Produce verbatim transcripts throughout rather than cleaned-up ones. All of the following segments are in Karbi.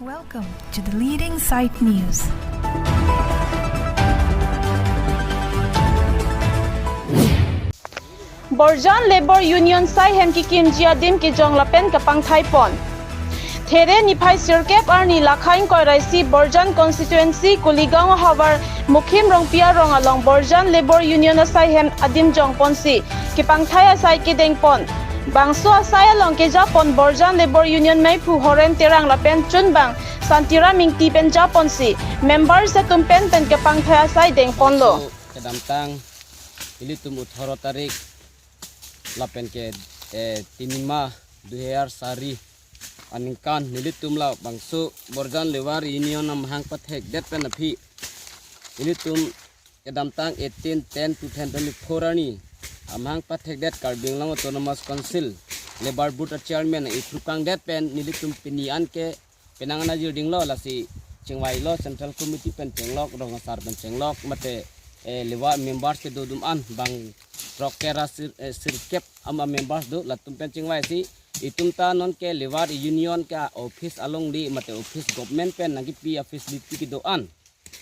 Welcome to the leading site news. Borjan Labour Union asai hem kekimji adim kejong lapen kapangthai pon. There niphai sirkep arni lakhain koiraisi Borjan constituency Kuligaon ahavar Mukhim Rongpi arong along Borjan Labour Union asai hem adim jong ponsi kepangthai asai kedeng pon. Bangso asai along keja pon Borjan Labour Union meiphu Horen Terang lapen chunbang Santiram Ingti pen ja ponsi members atum pen pen kepangthai asai deng ponlo. Kedamtang ilitum atharo tarik lapen ke, eh, tinima dui hajar sari aningkan nelitum labangso Borjan Labour Union amahang pathekdet pen aphi ilitum kedamtang eighteen ten two thousand twenty-four arni amahang pathekdet Karbi Anglong Autonomous Council Labour Board a chairman iphrukangdet pen nelitum pini anke penang an ajir dinglo, lasi chingvailo, Central Committee pen chenglok, rong asar pen chenglok, mate, eh, labour members kedo atum an bang throk kera sir, eh, sirkep ama members do, latum pen chingvaisi itum ta nonke Labour Union ke office along di mate office government pen nangkipi a facility kedo an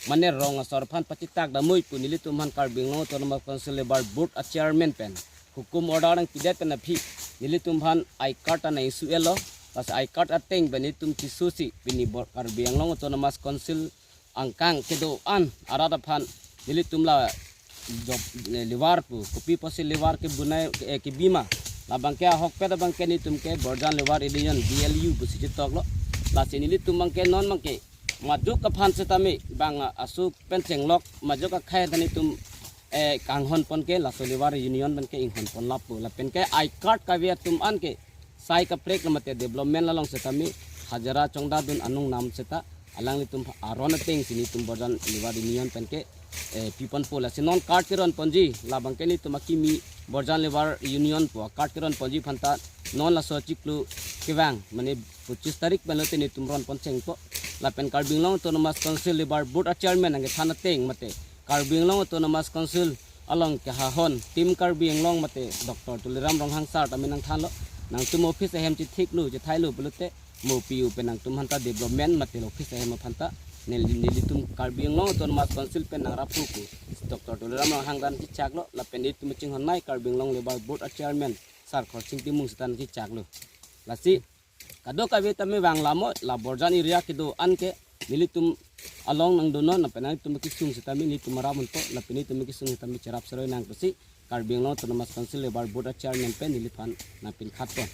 mane rong asor aphan pachitak damnoi pu nelitum aphan Karbi Anglong Autonomous Council Labour Board a chairman pen hukum order nangpidet pen aphi nelitum aphan I card ana issue-etlo. Pas I card ateng pen nelitum chisusi pini bor Karbi Anglong Autonomous Council angkang kedo an arat aphan nelitum la job, eh, labour pu kopi pusi labour kebunai, eh, kebima, labangke ahokpet abangke nelitum ke Borjan Labour Union, B L U pusi chetoklo. Lasi nelitum abangke non abangke majok aphan setame bang, ah, asu pen chenglok majok akhai than itum, eh, kanghon pon ke laso Labour Union pen ke inghon pon lapu lapen ke I card kave atum an ke sai kaprek lamate development along setame hajira chongdadun anung nam seta alanglitum aron atengsi nelitum Borjan Labour Union pen ke, eh, pi ponpo. Lasi non card keron ponji labangke nelitum akimi Borjan Labour Union pu card keron ponji aphanta non laso chiklo kevang mane pochis tarik pen lote nelitum ron pon chengpo. Lapen Karbi Anglong Autonomous Council Labour Board a chairman nangkethan ateng mate Karbi Anglong Autonomous Council along kehahon Team Karbi Anglong mate Doctor Tuliram Ronghang sir tame nangthanlo, nangtum office ahem chethiklo chethailo pulote mo P U pen nangtum aphanta development mate office ahem aphanta nel-, nelitum Karbi Anglong Autonomous Council pen nangraphu pu Doctor Tuliram Ronghang dan kechaklo lapen nelitum chinghonnei Karbi Anglong Labour Board a chairman sar Khorsing Timung seta nangkechaklo. Lasi kadokave tame vang lamo la Borjan area kedo an ke nelitum along nangdonon lapen nelitum kesung setame nelitum aram unpo lapen nelitum kesung setame cherap seroi nang pusi Karbi Anglong Autonomous Council Labour Board a chairman pen neliphan nangpinkhat pon.